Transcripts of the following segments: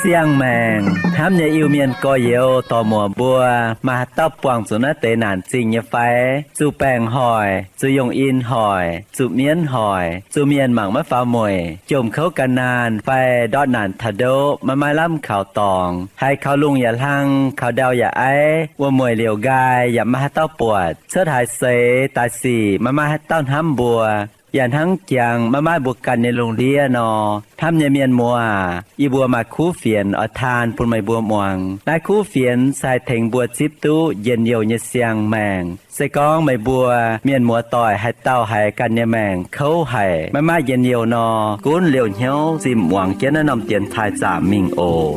Siang-maengc hnamv nyei Iu-Mienh gorx-youz dorc-muoc mbuo, maaih haaix dauh buangh zuqc naaiv deix naanc zingh nyei fai? Zuqc baengc hoic, zuqc yongh in hoic, zuqc mienv hoic, zuqc mienh mangc maiv faaux mueic, jomc kouv gan naanh fai ndortv naanc taux ndoqv maiv maaih lamh kaux dorngx, haiz kaux lungh yaac hlang, kaux ndau yaac aiv, wuom-mueic liouc nqaai yaac maiv maaih haaix dauh buatc, cuotv haaix seix daaih sic maiv maaih haaix dauh hnamv mbuo, yaac hnangv jangx maiv maaih mbuo ganh nyei lungh ndiev nor, hnamv nyei mienh muoz aac, yie mbuo maaih kuv fienx oix taan bun meih mbuo muangx. Naaiv kuv fienx se haih tengx mbuo zipv duqv njien-youh nyei siang-maengc. Se gorngv meih mbuo mienh muoz-doic haaix dauh haiz ganh nyei maengc kouv haic, maiv maaih njien-youh nor, gunv liouh hnyouv zinh muangx jienv naaiv norm dienx taaih zaamc mingh oc.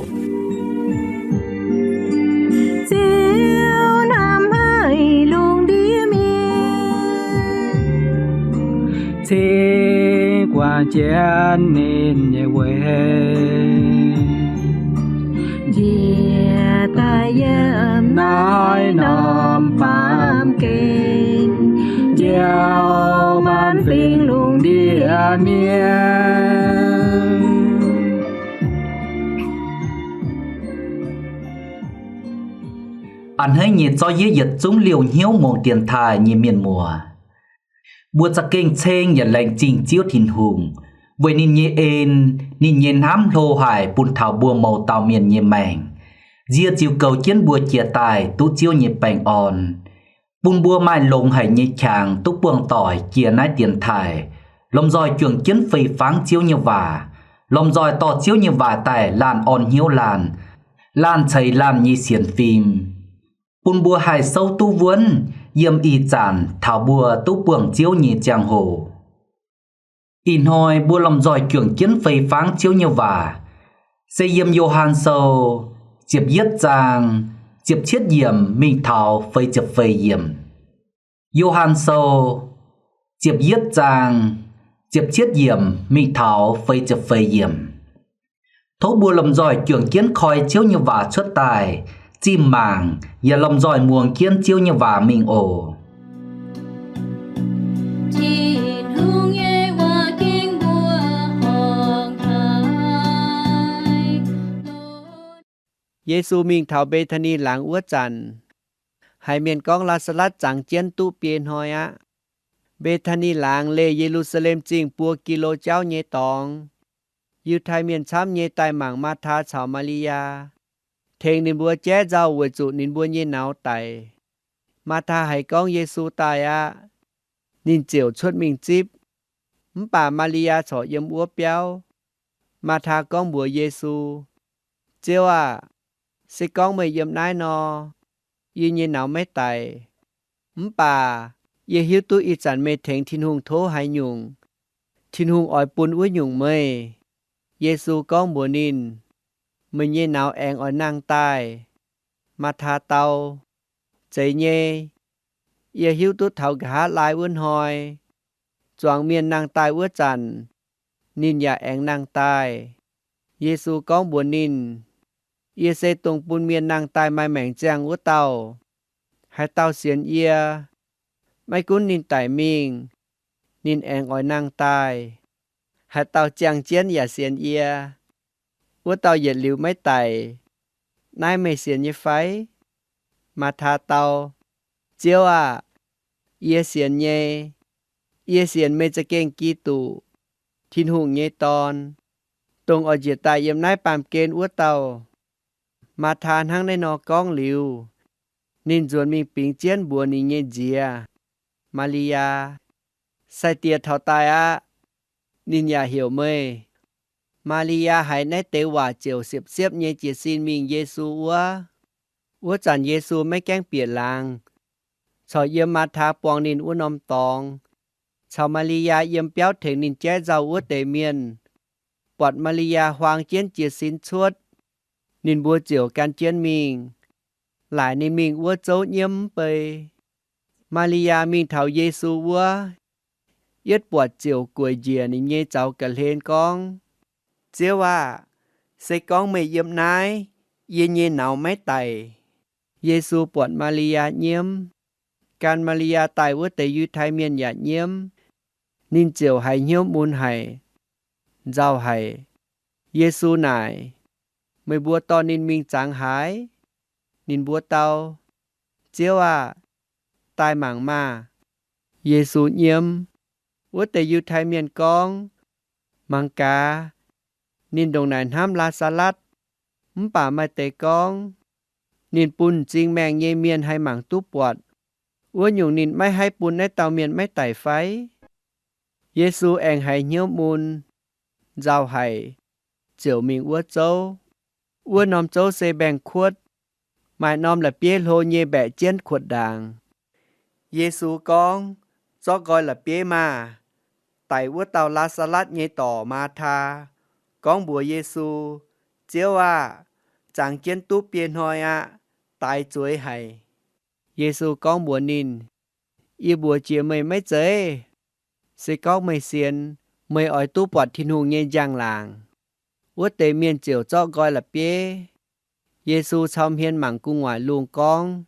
Ziouv hnamv haic lungh ndiev mienh, cingx guangc jienv ninh nyei weic, njiec daaih yiem naaiv norm baamh gen, njoux maanc fingx lungh ndiev mienh. A'hneiv nyei zorqv yie yietc zungv liouh hnyouv muangx dienx taaih nyei mienh muoz, mbuo za'gengh ceng yaac laengz zingh Ziouv Tin-Hungh weic ninh nyei en, ninh nyei hnamv hlo haic bun taux mbuo mouz dauh mienh nyei maengc, nzie ziux goux jienv mbuo jiex daaih duqv Ziouv nyei baengh orn, bun mbuo maaih longx haic nyei qangx duqv buangh doic jiex naaiv dienx taaih, lomh nzoih juangc jienv fei fangv Ziouv nyei waac, lomh nzoih dorh Ziouv nyei waac daaih laanh orn hnyouv laanh, laanh ceix laanh nyei sienx fim, bun mbuo haih souv duqv wuonv yiem ih zanc taux mbuo duqv buangh Ziouv nyei ziangh hoc. Ih hnoi mbuo lomh nzoih juangc jienv fei fangv Ziouv nyei waac se yiem Yo^han Sou ziepc yietv zaang ziepc cietv yiemc mingh taux feix ziepc feix yiemc. Yo^han Sou ziepc yietv zaang ziepc cietv yiemc mingh taux feix ziepc feix yiemc. Tov mbuo lomh nzoih juangc jienv koi Ziouv nyei waac cuotv daaih, zimh mangc yaac lomh nzoih muangx jienv Ziouv nyei waac mingh oc. Tin-Hungh nyei waac ging mbuo horngc haic. Yesu mingh taux Mbe^taa^ni Laangz wuov zanc, haiz mienh gorngv Laa^saa^latv zangx jienv duqv biei hnoi aqv. Mbe^taa^ni Laangz leih Ye^lu^saa^lem Zingh buo gi^lo jauv nyei dorngx. Yiutai Mienh camv nyei daaih mangc Maathaa caux Maa^li^yaa, tengx ninh mbuo jaiv nzauh weic zuqc ninh mbuo nyei nauz daic. Maathaa haiz gorngv Yesu daaih aqv, ninh ziouc cuotv mingh zipv. Mv baac Maa^li^yaa corc yiem wuov biauv. Maathaa gorngv mbuox Yesu, Ziouv aah! Se gorngv meih yiem naaiv nor, yie nyei nauz maiv daic. Mv baac yie hiuv duqv ih zanc meih tengx Tin-Hungh tov haaix nyungc, Tin-Hungh oix bun wuov nyungc meih. Yesu gorngv mbuox ninh, Meih nyei nauz aengx oix nangh daaih. Maathaa dau, Zeiz nyei. Yie hiuv duqv taux nqa'haav laai wuov hnoi, zuangx mienh nangh daaih wuov zanc, ninh yaac aengx nangh daaih. Yesu gorngv mbuox ninh, Yie se dongh bun mienh nangh daaih maaih maengc ziangh wuov dauh. Haaix dauh sienx yie, maiv gunv ninh daic mingh, ninh aengx oix nangh daaih. Haaix dauh ziangh jienv yaac sienx yie, wuov dauh yietc liuz maiv daic. Naaiv meih sienx nyei fai? Maathaa dau, Ziouv aah! Yie sienx nyei. Yie sienx meih za'gengh Giduc, Tin-Hungh nyei Dorn, dongh oix njiec daaih yiem naaiv baamh gen wuov dauh. Maathaa hnangv naaiv nor gorngv liuz, ninh nzuonx mingh bingx jienv mbuox ninh nyei nziex, Maa^li^yaa, Sai-Diex taux daaih aqv. Ninh yaac heuc meih. Maa^li^yaa haiz naaiv deix waac ziouc siepv-siepv nyei jiez sin mingh Yesu wuov. Wuov zanc Yesu maiv gaengh bieqc laangz, corc yiem Maathaa buangh ninh wuov norm dorngx, caux Maa^li^yaa yiem biauv tengx ninh jaiv nzauh wuov deix mienh. Buatc Maa^li^yaa huaang jienv jiez sin cuotv, ninh mbuo ziouc gan jienv mingh, laaic ninh mingh wuov zouv nyiemv mv bei. Maa^li^yaa mingh taux Yesu wuov, yietv buatc ziouc gueic njiec ninh nyei zaux ga'hlen gorngv, Ziouv aah! Se gorngv meih yiem naaiv, yie nyei nauz maiv daic. Yesu buatc Maa^li^yaa nyiemv. Gan Maa^li^yaa daaih wuov deix Yiutai Mienh yaac nyiemv. Ninh ziouc haiz hnyouv mun haic, nzauh haic. Yesu naaic, Meih mbuo dorh ninh mingh zangx haaix? Ninh mbuo dau, Ziouv aah! Daaih mangc maah! Yesu nyiemv. Wuov deix Yiutai Mienh gorngv, Mangc gaax, ninh ndongc naaic hnamv Laa^saa^latv, mv baac maaih deix gorngv, Ninh bun m'zing maengh nyei mienh haih mangc duqv buatc. Wuov nyungc ninh maiv haih bun naaiv dauh mienh maiv daic fai? Yesu aengx haiz hnyouv mun, nzauh haic, ziouc mingh wuov zouv. Wuov norm zouv se mbaengx-kuotv, maaih norm la'bieiv hlo nyei mbaeqc jienv kuotv ndaangc. Yesu gorngv, Zorqv nqoi la'bieiv maah! Daic wuov dauh Laa^saa^latv nyei dorc, Maataa, gorngv mbuox Yesu, Ziouv aah! Zangx jienv duqv biei hnoi aqv. Daix zueiz haic. Yesu gorngv mbuox ninh, Yie mbuox jiex meih maiv zeiz? Se gorngv meih sienx, meih oix duqv buatc Tin-Hungh nyei njang-laangc. Wuov deix mienh ziouc zorqv nqoi la'bieiv. Yesu cau hmien mangc gu'nguaaic lungh gorngv,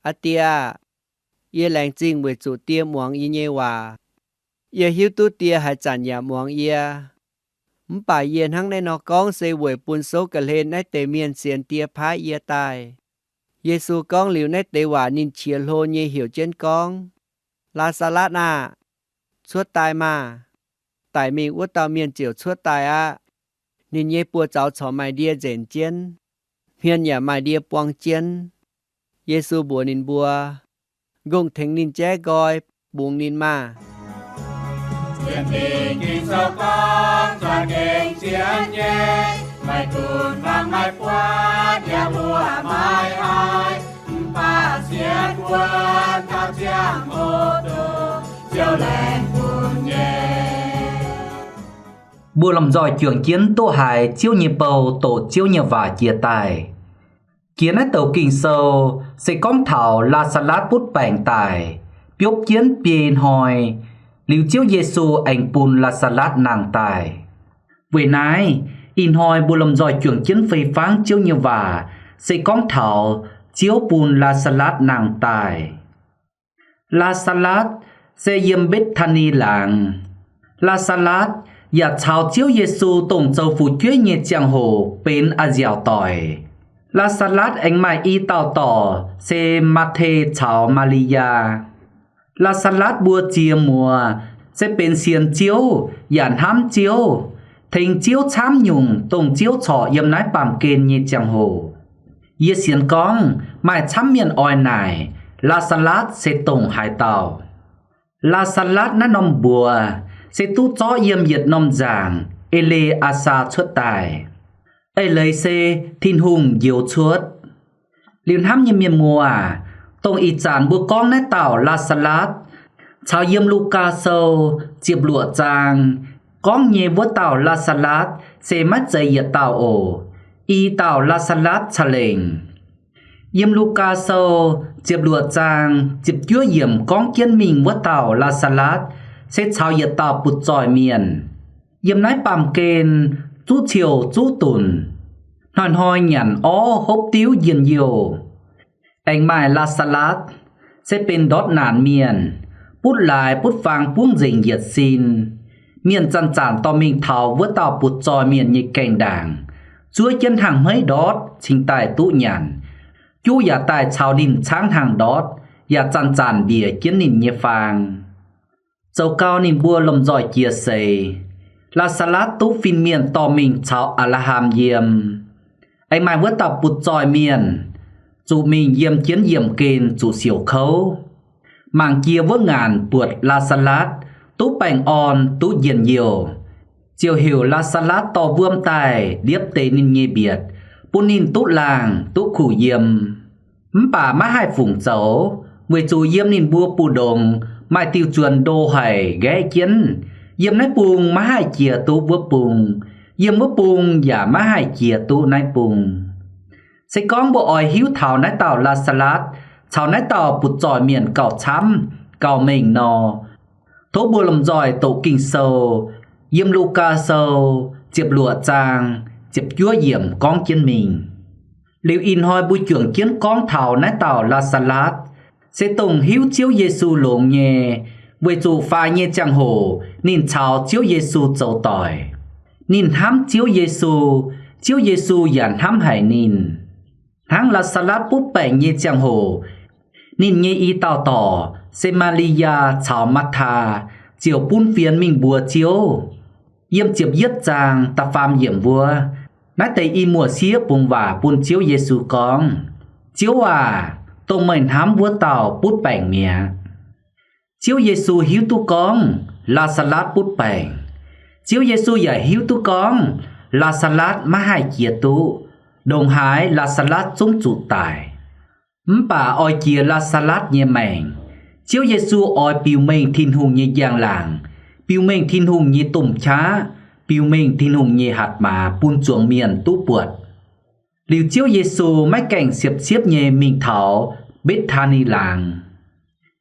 Aa Die aah! Yie laengz zingh weic zuqc Die muangx yie nyei waac. Yie hiuv duqv Die haaix zanc yaac muangx yie. Mv baac yie hnangv naaiv nor gorngv se weic bun souv ga'hlen naaiv deix mienh sienx Die paaiv yie daaih. Yesu gorngv liuz naaiv deix waac ninh qiex hlo nyei heuc jienv gorngv, Laa^saa^latv aah! Cuotv daaih maah! Daic mingh wuov dauh mienh ziouc cuotv daaih aqv. Ninh nyei buoz-zaux corc maaih ndie nzenc jienv, hmien yaac maaih ndie buang jienv. Yesu mbuox ninh mbuo, Ngongh tengx ninh jaiv nqoi, bungx ninh maah! Sienx Ging-Sou gorngv, Za'gengh zien nyei, maiv gunv fangx maiv buatc, yaac mbuoqc maiv haih, mv baac sienx wuonv taux ziangh hoc dongh Ziouv laengz bun nyei. Mbuo lomh nzoih juangc jienv duqv haiz Ziouv nyei bou doqc Ziouv nyei waac jiex daaih. Jiex naaiv douc Ging-Sou se gorngv taux Laa^saa^latv butv baengc daic, biopv jienv biei hnoi, liuz Ziouv Yesu aengx bun Laa^saa^latv nangh daaih. Weic naaiv, ih hnoi mbuo lomh nzoih juangc jienv fei fangv Ziouv nyei waac se gorngv taux Ziouv bun Laa^saa^latv nangh daaih. Laa^saa^latv se yiem Mbetc^taa^ni laangz. Laa^saa^latv yaac caux Ziouv Yesu dongh zoux fu'jueiv nyei ziangh hoc benx a'nziaauc doic. Laa^saa^latv aengx maaih i dauh dorc se Maate caux Maa^li^yaa. Laa^saa^latv mbuo ziex muoz se benx sienx Ziouv yaac hnamv Ziouv, tengx Ziouv camv nyungc dongh Ziouv corc yiem naaiv baamh gen nyei ziangh hoc. Yie sienx gorngv maaih camv mienh oix naaic, Laa^saa^latv se dongh haaix dauh. Laa^saa^latv naaiv norm mbuox se duqv zorqv yiem yietc norm nzaangc, E^le^aa^saa, cuotv daaih. Eix leiz se Tin-Hungh njoux cuotv. Liuz hnamv nyei mienh muoz aac, dongh ih zanc mbuo gorngv naaiv dauh Laa^saa^latv caux yiem Lugaa Sou ziepc luoqc zaang gorngv nyei wuov dauh Laa^saa^latv se maiv zeiz yietc dauh oc. I dauh Laa^saa^latv ca'lengc. Yiem Lugaa Sou ziepc luoqc zaang ziepc juov yiemc gorngv jienv mingh wuov dauh Laa^saa^latv se caux yietc dauh butv-zoih mienh. Yiem naaiv baamh gen zuqv ciouh zuqv dunc, hnoi-hnoi nyanc orv hopv diuv njien-youh. Aengx maaih Laa^saa^latv se benx ndortv naanc mienh, butv laaix butv faang buangv nzengc yietc sin. Mienh zanc-zanc dorh mingh taux wuov dauh butv-zoih mienh nyei gaengh ndaangc, zuov jienv hnaangx-hmeiv ndortv cingx daaih duqv nyanc. Juv yaac daaih caux ninh caangv hnaangx ndortv, yaac zanc-zanc mbiec jienv ninh nyei faang. Zoux gau ninh mbuo lomh nzoih jiex seix, Laa^saa^latv duqv fin-mienh dorh mingh caux Apc^laa^ham yiem. Aengx maaih wuov dauh butv-zoih mienh zuqc mingh yiem jienv yiemh gen zuqc siouc kouv. Mangc jiex wuov ngaanc buatc Laa^saa^latv duqv baengh orn duqv njien-youh, ziouc heuc Laa^saa^latv dorh wuom daaih liepv deix ninh nyei mbietc, bun ninh duqv laangh duqv kuh yiem. Mv baac maiv haih fungc zoux, weic zuqc yiem ninh mbuo mbu'ndongx maaih diuh zuonx ndo haic nqaeqv jienv. Yiem naaiv bung maiv haih jiex duqv wuov bung, yiem wuov bung yaac maiv haih jiex duqv naaiv bung. Se gorngv mbuo oix hiuv taux naaiv dauh Laa^saa^latv caux naaiv dauh butv-zoih mienh gauh camv gauh mengh nor, tov mbuo lomh nzoih doqc Ging-Sou, yiem Lugaa Sou ziepc luoqc zaang ziepc juov yiemc gorngv jienv mingh. Liuz ih hnoi mbuo juangc jienv gorngv taux naaiv dauh Laa^saa^latv, se dongh hiuv Ziouv Yesu longx nyei, weic zuqc faix nyei ziangh hoc ninh caux Ziouv Yesu zoux doic. Ninh hnamv Ziouv Yesu, Ziouv Yesu yaac hnamv haic ninh. Hnangv Laa^saa^latv butv baengc nyei ziangh hoc, ninh nyei i dauh dorc, Se^maa^li^yaa caux Matv^taa, ziouc bun fienx mingh mbuox Ziouv. Yiem ziepc yietv zaang da'faam yiemc wuov, naaiv deix i muoz-sieqv bungx waac bun Ziouv Yesu gorngv, Ziouv aac, dongh meih hnamv wuov dauh butv baengc mi'aqv. Ziouv Yesu hiuv duqv gorngv Laa^saa^latv butv baengc. Ziouv Yesu yaac hiuv duqv gorngv Laa^saa^latv maiv haih jiex duqv, ndongc haaix Laa^saa^latv zungv zuqc daic. Mv baac oix jiex Laa^saa^latv nyei maengc, Ziouv Yesu oix biux mengh Tin-Hungh nyei njang-laangc, biux mengh Tin-Hungh nyei domh qaqv, biux mengh Tin-Hungh nyei hatc maaz bun zuangx mienh duqv buatc. Liuz Ziouv Yesu maiv gaengh siepv-siepv nyei mingh taux Mbetc^taa^ni Laangz.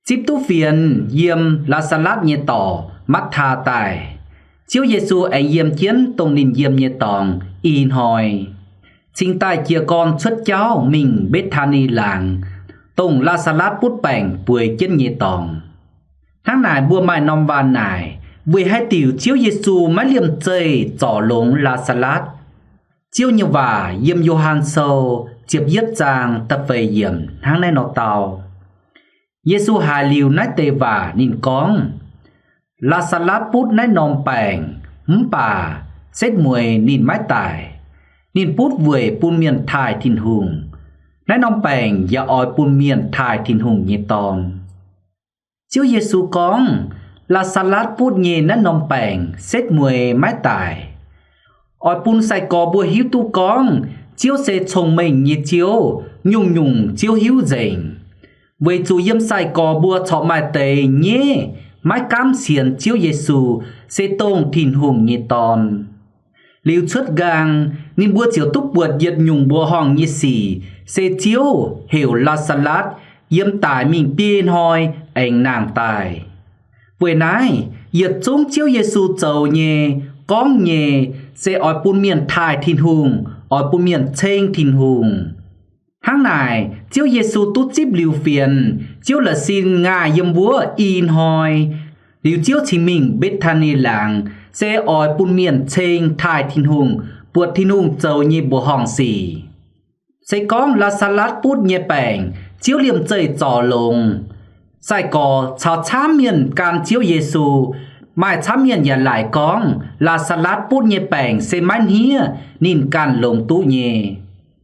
Zipv duqv fienx yiem Laa^saa^latv nyei dorc, Matv^taa, daaih, Ziouv Yesu aengx yiem jienv dongh ninh yiem nyei dorngx i hnoi, cingx daaih jiez gorn cuotv jauv mingh Mbetc^taa^ni Laangz, dongh Laa^saa^latv butv baengc bueix jienv nyei dorngx. Hnangv naaic mbuo maaih norm waac naaic weic haaix diuc Ziouv Yesu maiv liemh zeih zorc longx Laa^saa^latv. Ziouv nyei waac yiem Yo^han Sou ziepc yietv zaang da'feix yiemc hnangv naaiv nor dau. Yesu haiz liuz naaiv deix waac ninh gorngv, Laa^saa^latv butv naaiv norm baengc, mv baac setv mueiz ninh maiv daic. Ninh butv weic bun mienh taaih Tin-Hungh. Naaiv norm baengc yaac oix bun mienh taaih Tin-Hungh nyei Dorn. Ziouv Yesu gorngv, Laa^saa^latv butv nyei naaiv norm baengc setv mueiz maiv daic, oix bun sai-gorx mbuo hiuv duqv gorngv Ziouv se cong-mengh nyei Ziouv, nyungc-nyungc Ziouv hiuv nzengc. Weic zuqc yiem sai-gorx mbuo corc maaih deix nyeiv maiv gaamv sienx Ziouv Yesu se dongh Tin-Hungh nyei Dorn. Liuz cuotv nqaang, ninh mbuo ziouc duqv buatc yietc nyungc mbuoqc horngh nyei sic, se Ziouv heuc Laa^saa^latv yiem daic mingh biei hnoi aengx nangh daaih. Weic naaiv, yietc zungv Ziouv Yesu zoux nyei, gorngv nyei, se oix bun mienh taaih Tin-Hungh, oix bun mienh ceng Tin-Hungh. Hnangv naaic, Ziouv Yesu duqv zipv liuz fienx, Ziouv la'sin ngaih yiem wuov i hnoi, liuz Ziouv cingx mingh Mbetc^taa^ni Laangz, se oix bun mienh ceng taaih Tin-Hungh, buatc Tin-Hungh zoux nyei mbuoqc horngh sic. Se gorngv Laa^saa^latv butv nyei baengc Ziouv liemh zeih zorc longx, sai-gorx caux camv mienh gan Ziouv Yesu. Maaih camv mienh yaac laaic gorngv Laa^saa^latv butv nyei baengc se maiv hniev, ninh ganh longx duqv nyei.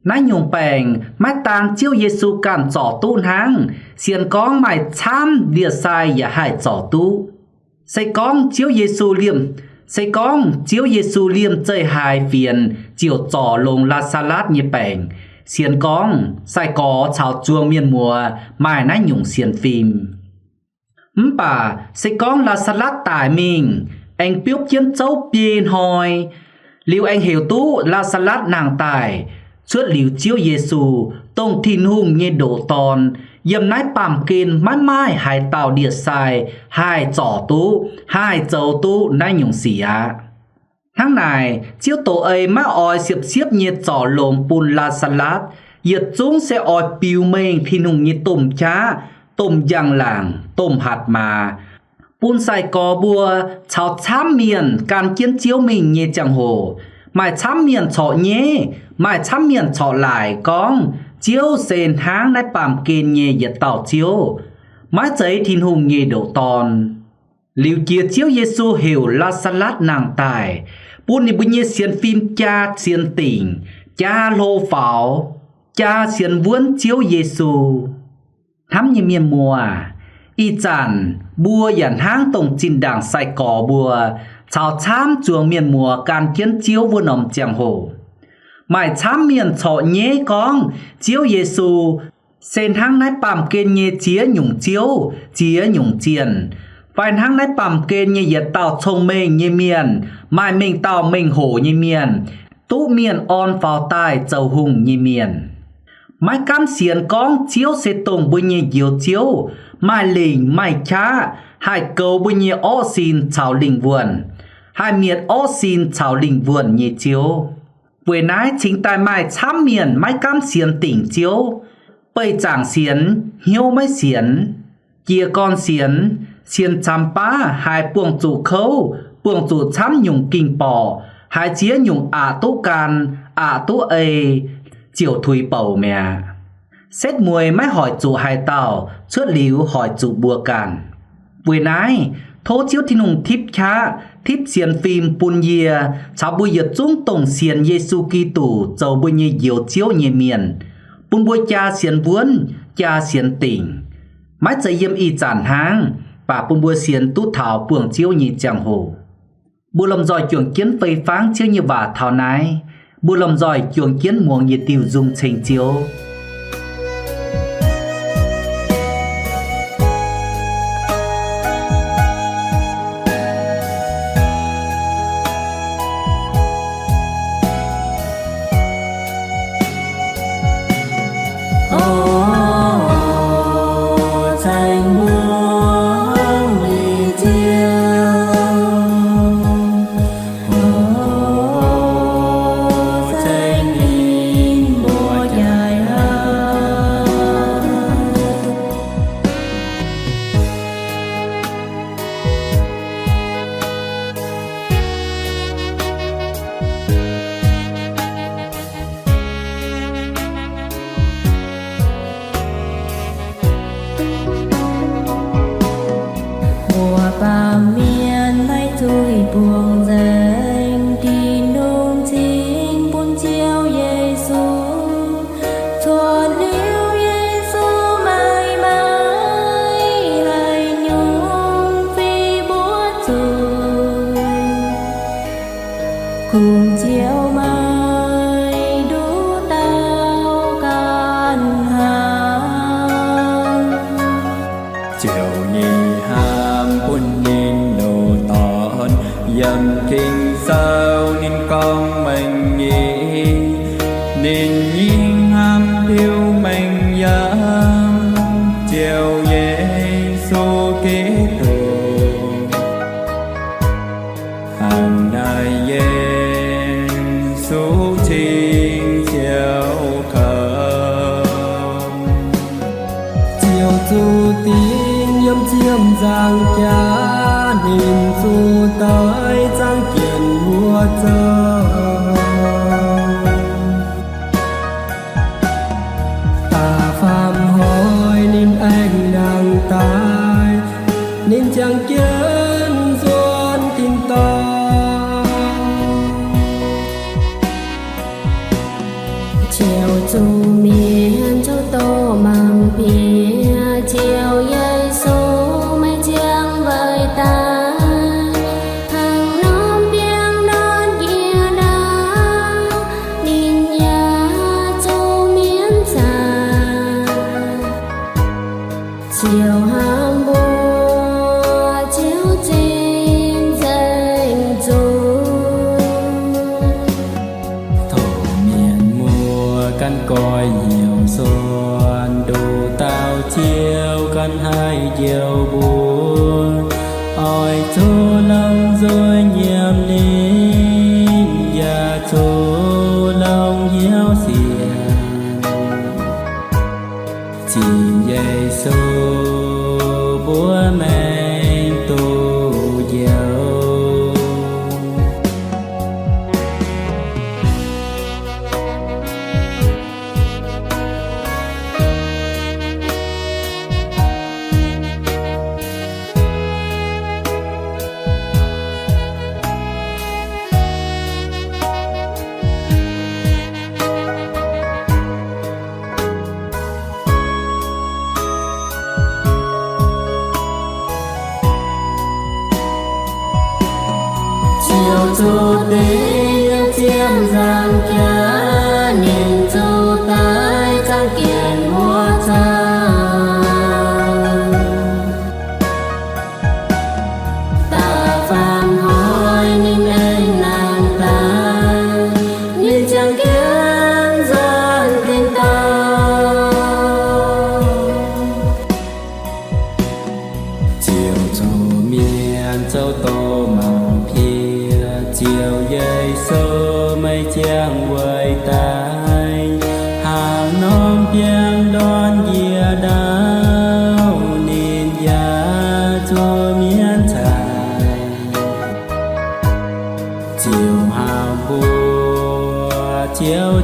Naaiv nyungc baengc maiv daan Ziouv Yesu ganh zorc duqv hnangv, sienx gorngv maaih camv ndie-sai yaac haih zorc duqv. Se gorngv Ziouv Yesu liemh, se gorngv Ziouv Yesu liemh zeih haiz fienx ziouc zorc longx Laa^saa^latv nyei baengc, sienx gorngv sai-gorx caux zuangx mienh muoz maaih naaiv nyungc sienx fim. Mv baac se gorngv Laa^saa^latv daic mingh, aengx biopv jienv zouv biei hnoi, liuz aengx heuc duqv Laa^saa^latv nangh daaih, cuotv liuz Ziouv Yesu, dongh Tin-Hungh nyei ndoqc Dorn, yiem naaiv baamh gen maiv maaih haaix dauh ndie-sai haih zorc duqv, haih zoux duqv naaiv nyungc sic aqv. Hnangv naaic, Ziouv doqc ei maiv oix siepv-siepv nyei zorc longx bun Laa^saa^latv. Yietc zungv se oix biux mengh Tin-Hungh nyei domh qaqv, domh njang-laangc, domh hatc maaz, bun sai-gorx mbuo caux camv mienh gan jienv Ziouv mingh nyei ziangh hoc, maaih camv mienh corc nyeiv, maaih camv mienh corc laaic gorngv Ziouv se hnangv naaiv baamh gen nyei yietc dauh Ziouv, maiv zeiz Tin-Hungh nyei ndoqc Dorn. Liuz jiex Ziouv Yesu heuc Laa^saa^latv nangh daaih, bun ninh mbuo nyei sienx fim jaa sienx dingc, jaa hlo faaux, jaa sienx wuonv Ziouv Yesu. Hnamv nyei mienh muoz, ih zanc mbuo yaac hnangv dongh zinh ndaangc sai-gorx mbuo caux camv zuangx mienh muoz gan jienv Ziouv wuov norm ziangh hoc. Maaih camv mienh corc nyeiv gorngv Ziouv Yesu se hnangv naaiv baamh gen nyei ziex nyungc ziouv, ziex nyungc zienh, fai hnangv naaiv baamh gen nyei yietc dauh cong-mengh nyei mienh, maaih mengh dauh mengh hoc nyei mienh, duqv mienh orn faaux daaih zoux hungh nyei mienh. Maiv gaamv sienx gorngv Ziouv se dongh mbuo nyei Njoux Ziouv, maaih lingc maaih qaqv, haih goux mbuo nyei orqv sin caux lingh wuonh, haih mietc orqv sin caux lingh wuonh nyei Ziouv. Weic naaiv cingx daaih maaih camv mienh maiv gaamv sienx dingc Ziouv, beih zaangc sienx, hnyouv maiv sienx, jiez gorn sienx, sienx camx baav haiz buangh zuqc kouv, buangh zuqc camv nyungc ging-borqc, haiz ziex nyungc aqc duqv gan, aqc duqv ei, ziouc tuix bouc mi'aqv. Setv mueiz maiv hoic zuqc haaix dauh, cuotv liuz hoic zuqc mbuo ganh. Weic naaiv, tov Ziouv Tin-Hungh tipv qaqv, tipv sienx fim bun yie caux mbuo yietc zungv dongh sienx Yesu Giduc zoux mbuo nyei Njoux Ziouv nyei mienh, bun mbuo jaa sienx wuonv, jaa sienx dingc, maiv zeiz yiem ih zanc hnangv, baac bun mbuo sienx duqv taux buangh Ziouv nyei ziangh hoc. Mbuo lomh nzoih juangc jienv fei fangv Ziouv nyei waac taux naaiv. Mbuo lomh nzoih juangc jienv muangx yietc diuh nzung ceng Ziouv. Mbuo baamh mienh maiv zuqc bungx nzengc, Tin-Hungh cingx bun Ziouv Yesu. Cuotv liuz Yesu, maaih maaih haaix nyungc fih mbuo zuqc? Kungx Ziouv maiv nduqc dauh ganh hnangv. Ziouv nyei hnamv bun ninh longc dorn yiem Ging-Sou, ninh gorngv mengh nyei. Ninh nyei hnamv liuz mengh yiem Ziouv Yesu Giduc. Hnangv naaiv Yesu cingx Ziouv kouv. Ziouv zuqc dingc yiem ziepc nzaangc jaax, ninh zuqc doix zaangc jienv mbuo zoux. Da'faam hnoi ninh aengx nangh daaih, ninh ziangh jienv nzuonx tin-dorngh. Ziouv zuqc mienh zoux doqc mangc bieqc, Ziouv Yesu maiv ziangh weic daaih. Hnangv norm biangh nor njiec ndaauv, ninh yaac zuqc mienh zaangc. Ziouv hnamv mbuo, Ziouv cingx nzengc zuqc. Tov mienh muoz gan goiv hnyouv suonc, nduqc dauh Ziouv ganh haih njoux mbuo. Oix zuqc longc nzuih nyiemc ninh, yaac zuqc longc hnyouv sienx. Cingx Yesu mbuo maengx duqv njoux.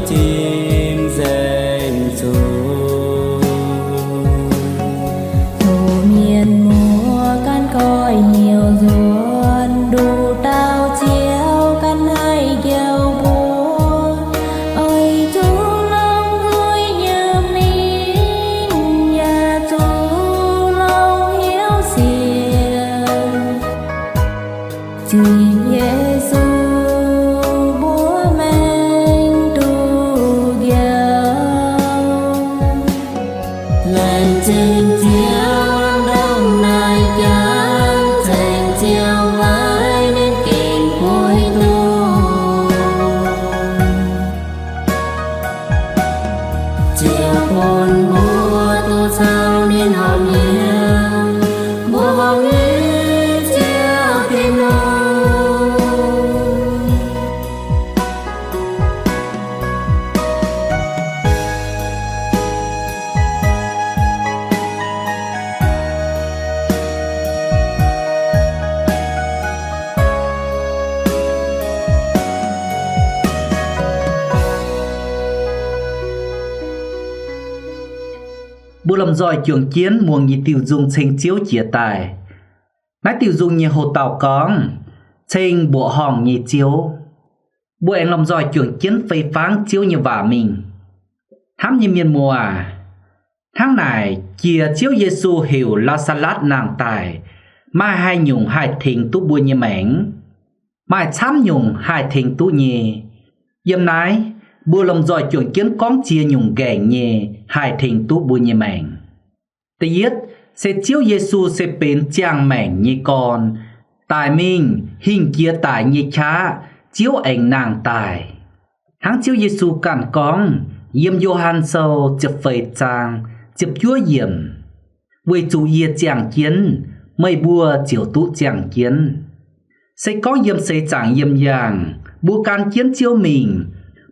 Tim nzengc zuqc. Hoc mienh muoz gan koiv hnyouv nzuonx, nduqc dauh Ziouv ganh haih njoux mbuo. Oix zuqc longx nzuih nyei mingh, yaac zuqc longx hnyouv sienx. Zipv Yesu mbuo maengc duqv njoux. Laengz zingh Ziouv ndongc naaiv jaax, ceng Ziouv weic ninh gengh puix duqv. Ziouv bun mbuo duqv caux ninh horpc hnyouv, mbuo horpc hnyouv Ziouv Tin-Hungh. Mbuo lomh nzoih juangc jienv muangx nyei diuh nzung ceng Ziouv jiex daaih. Naaiv diuh nzung nyei houx-dauh gorngv, Ceng Mbuoqc Horngh Nyei Ziouv. Mbuo aengx lomh nzoih juangc jienv fei fangv Ziouv nyei waac mingh. Hnamv nyei mienh muoz aac, hnangv naaic jiex Ziouv Yesu heuc Laa^saa^latv nangh daaih, maaih haaix nyungc haih tengx duqv mbuo nyei maengc? Maaih camv nyungc haih tengx duqv nyei. Yiem naaiv, mbuo lomh nzoih juangc jienv gorngv ziex nyungc nqaengc nyei haih tengx duqv mbuo nyei maengc. Da'yietv se Ziouv Yesu se benx ziangh maengc nyei gorn, daic mingh hingh jiex daic nyei qaqv Ziouv aengx nangh daaih. Hnangv Ziouv Yesu ganh gorngv yiem Yo^han Sou ziepc feix zaang ziepc juov yiemc, Weic zuqc yie ziangh jienv, meih mbuo ziouc duqv ziangh jienv. Se gorngv yiem seix zaangc yiem yaangh mbuo gan jienv Ziouv mingh,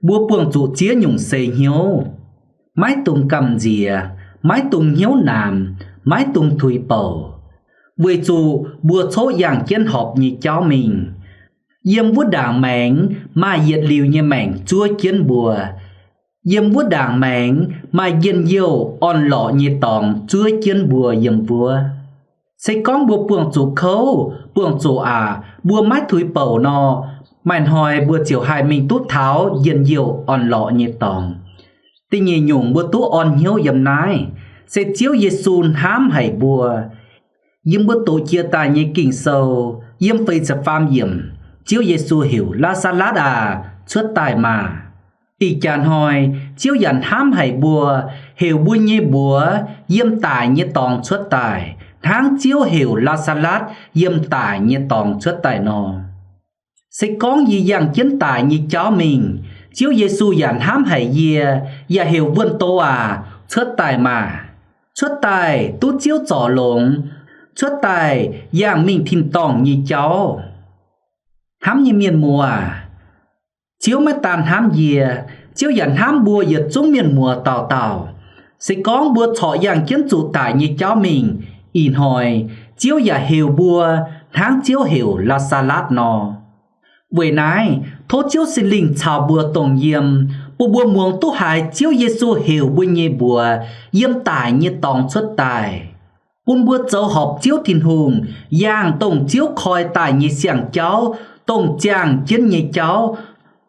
mbuo buangh zuqc ziex nyungc seix hnyouv: maiv dungx gamh nziex, maiv dungx hnyouv naamx, maiv dungx tuix bouc, weic zuqc mbuo coqv yangh jienv horpc nyei jauv mingh. Yiem wuov ndaangc maengx maaih yietc liuz nyei maengc zuov jienv mbuo. Yiem wuov ndaangc maengx maaih njien-youh orn-lorqc nyei dorngx zuov jienv mbuo yiem wuov. Se gorngv mbuo buangh zuqc kouv, buangh zuqc aqc, mbuo maiv tuix bouc nor, maaih hnoi mbuo ziouc haih mingh duqv taux njien-youh orn-lorqc nyei dorngx. Da'nyeic nyungc mbuo duqv orn hnyouv yiem naaiv, se Ziouv Yesu hnamv haic mbuo. Yiem mbuo doqc jiex daaih nyei Ging-Sou, yiem feix ziepc faam yiemc, Ziouv Yesu heuc, Laa^saa^latv aac, cuotv daaih maah! Ih jaax hnoi Ziouv yaac hnamv haic mbuo, heuc mbuo nyei mbuox yiem daic nyei dorngx cuotv daaih, hnangv Ziouv heuc Laa^saa^latv yiem daic nyei dorngx cuotv daaih nor. Se gorngv yie yangh jienv daic nyei jauv mingh, Ziouv Yesu yaac hnamv haic yie, yaac heuc, Wuonh doz aac, cuotv daaih maah! Cuotv daaih duqv Ziouv zorc longx, cuotv daaih yangh mingh tin-dorngh nyei jauv. Hnamv nyei mienh muoz aac, Ziouv maiv daan hnamv yie, Ziouv yaac hnamv mbuo yietc zungv mienh muoz dauh dauh. Se gorngv mbuo corc yangh jienv zuqc daic nyei jauv mingh, ih hnoi Ziouv yaac heuc mbuo hnangv Ziouv heuc Laa^saa^latv nor. Weic naaiv tov Ziouv Singx Lingh caux mbuo dongh yiem, bun mbuo muangx duqv haiz Ziouv Yesu heuc mbuo nyei mbuox yiem daic nyei dorngx cuotv daaih, bun mbuo zoux horpc Ziouv Tin-Hungh, yangh dongh Ziouv koi daaih nyei siang-jauv, dongh ziangh jienv nyei jauv,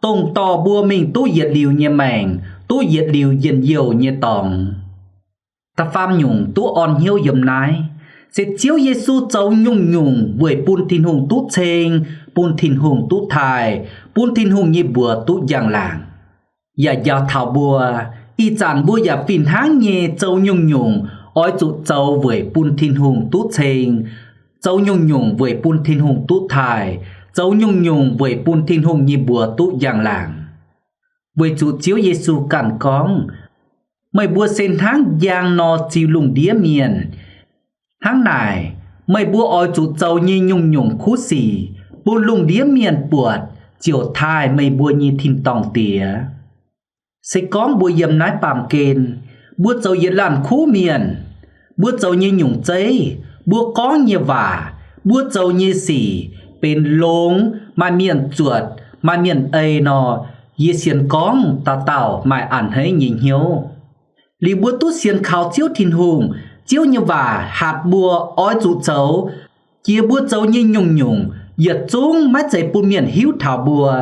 dongh dorh mbuo mingh duqv yietc liuz nyei maengc, duqv yietc liuz njien-youh nyei dorngx. Da'faam nyungc duqv orn hnyouv yiem naaiv se Ziouv Yesu zoux nyungc-nyungc weic bun Tin-Hungh duqv ceng, bun Tin-Hungh duqv taaih, bun Tin-Hungh nyei mbuox duqv njang-laangc. Yaac njaaux taux mbuo, ih zanc mbuo yaac fih hnangv nyei zoux nyungc-nyungc oix zuqc zoux weic bun Tin-Hungh duqv ceng, zoux nyungc-nyungc weic bun Tin-Hungh duqv taaih, zoux nyungc-nyungc weic bun Tin-Hungh nyei mbuox duqv njang-laangc. Weic zuqc Ziouv Yesu ganh gorngv, Meih mbuo se hnangv njang nor ziux lungh ndiev mienh. Hnangv naaic, meih mbuo oix zuqc zoux nyei nyungc-nyungc kuv sic bun lungh ndiev mienh buatc ziouc taaih meih mbuo nyei tin-dorngh Diex. Se gorngv mbuo yiem naaiv baamh gen, mbuo zoux yietc laanh kuv mienh, mbuo zoux nyei nyungc zeiv, mbuo gorngv nyei waac, mbuo zoux nyei sic benx longx, maaih mienh zuotc, maaih mienh ei nor, Yie sienx gorngv dauh dauh maaih a'hneiv nyei hnyouv. Liuz mbuo duqv sienx kaux Ziouv Tin-Hungh, Ziouv nyei waac hatc mbuo oix zuqc zoux, jiex mbuo zoux nyei nyungc-nyungc yietc zungv maiv zeiz bun mienh hiuv taux mbuo,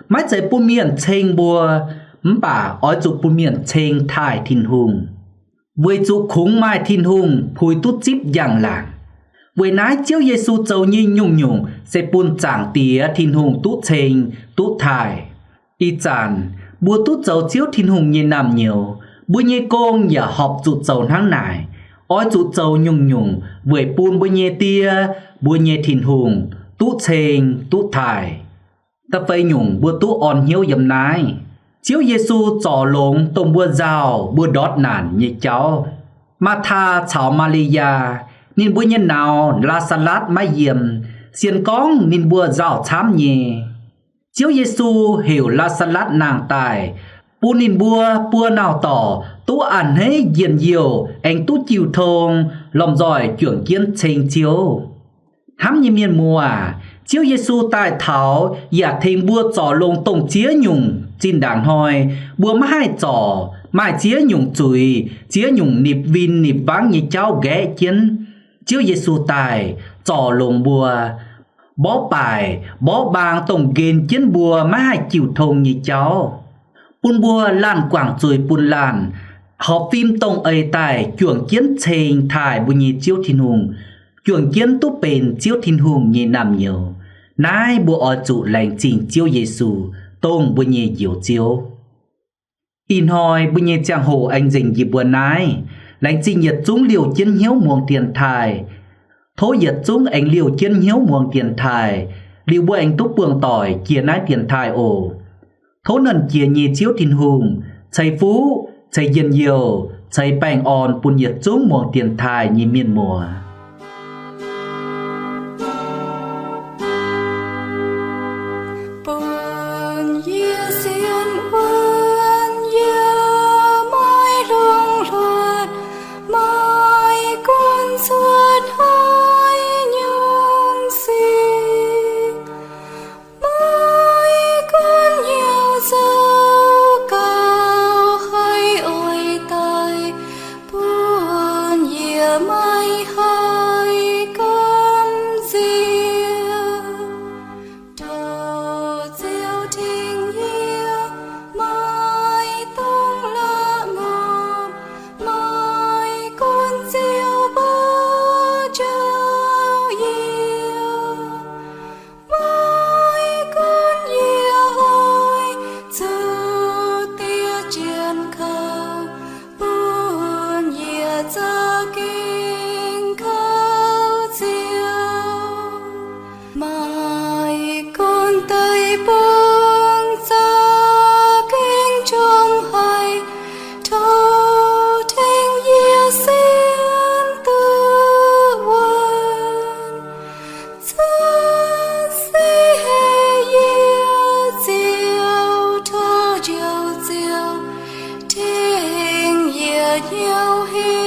maiv zeiz bun mienh ceng mbuo, mv baac oix zuqc bun mienh ceng taaih Tin-Hungh, weic zuqc kungx maaih Tin-Hungh puix duqv zipv njang-laangc. Weic naaiv Ziouv Yesu zoux nyei nyungc-nyungc se bun Zaangc Diex Tin-Hungh duqv ceng, duqv taaih. Ih zanc mbuo duqv zoux Ziouv Tin-Hungh nyei naamh nyouz, mbuo nyei gong yaac horpc zuqc zoux hnangv naaic, oix zuqc zoux nyungc-nyungc weic bun mbuo nyei Die, mbuo nyei Tin-Hungh, duqv ceng, duqv taaih. Da'feix nyungc mbuo duqv orn hnyouv yiem naaiv. Ziouv Yesu zorc longx dongh mbuo nzauh mbuo ndortv naanc nyei jauv. Maathaa caux Maa^li^yaa, ninh mbuo nyei nauz, Laa^saa^latv, maiv yiem. Sienx gorngv ninh mbuo nzauh camv nyei. Ziouv Yesu heuc Laa^saa^latv nangh daaih, bun ninh mbuo buo nauc-dorc duqv a'hneiv njien-youh aengx duqv jiu tong, lomh nzoih juangc jienv ceng Ziouv. Hnamv nyei mienh muoz aac, Ziouv Yesu daaih taux yaac tengx mbuo zorc longx dongh ziex nyungc zinh ndaangc hnoi mbuo maiv haih zorc, maaih ziex nyungc zuiz, ziex nyungc nipc win nipc wangv nyei jauv nqaeqv jienv. Ziouv Yesu daaih zorc longx mbuo, mborqv baaic mborqv mbaang dongh nqenx jienv mbuo maiv haih jiu tong nyei jauv, bun mbuo laanh guangc zuiz bun laanh, horpc fim dongh eix daaih juangc jienv ceng taaih mbuo nyei Ziouv Tin-Hungh, juangc jienv duqv benx Ziouv Tin-Hungh nyei naamh nyouz. Naaiv mbuo oix zuqc laengz zingh Ziouv Yesu, dongh mbuo nyei Njoux Ziouv. Ih hnoi mbuo nyei ziangh hoc aengx nzengc njiec mbuo naaiv. Laengz zingh yietc zungv liouh jienv hnyouv muangx dienx taaih. Tov yietc zungv aengx liouh jienv hnyouv muangx dienx taaih, liuz mbuo aengx duqv buangh doic jiex naaiv dienx taaih oc. Tov Nernh Jiex nyei Ziouv Tin-Hungh ceix fuqv, ceix njien-youh, ceix baengh orn bun yietc zungv muangx dienx taaih nyei mienh muoz. Bun yie sienx wuonv, yie maiv lungh hluotc, maiv gunv cuotv haaix nyungc sic, maiv gunv hnyouv zoux gauh haih oix daaih, bun yie maiv haih gamh nziex. Tov Ziouv tengx yie, maiv dungx la'maah, maiv gunv Ziouv mbuo njoux yie, maiv gunv yie oix zuqc diev jienv kouv, bun yie za'gengh kouv Ziouv. Maiv gunv deic-bung za'gengh njongc haic, tov tengx yie sienx duqv wuonv. Za'gengh heh yie Ziouv, tov Njoux Ziouv tengx yie hnyouv heh.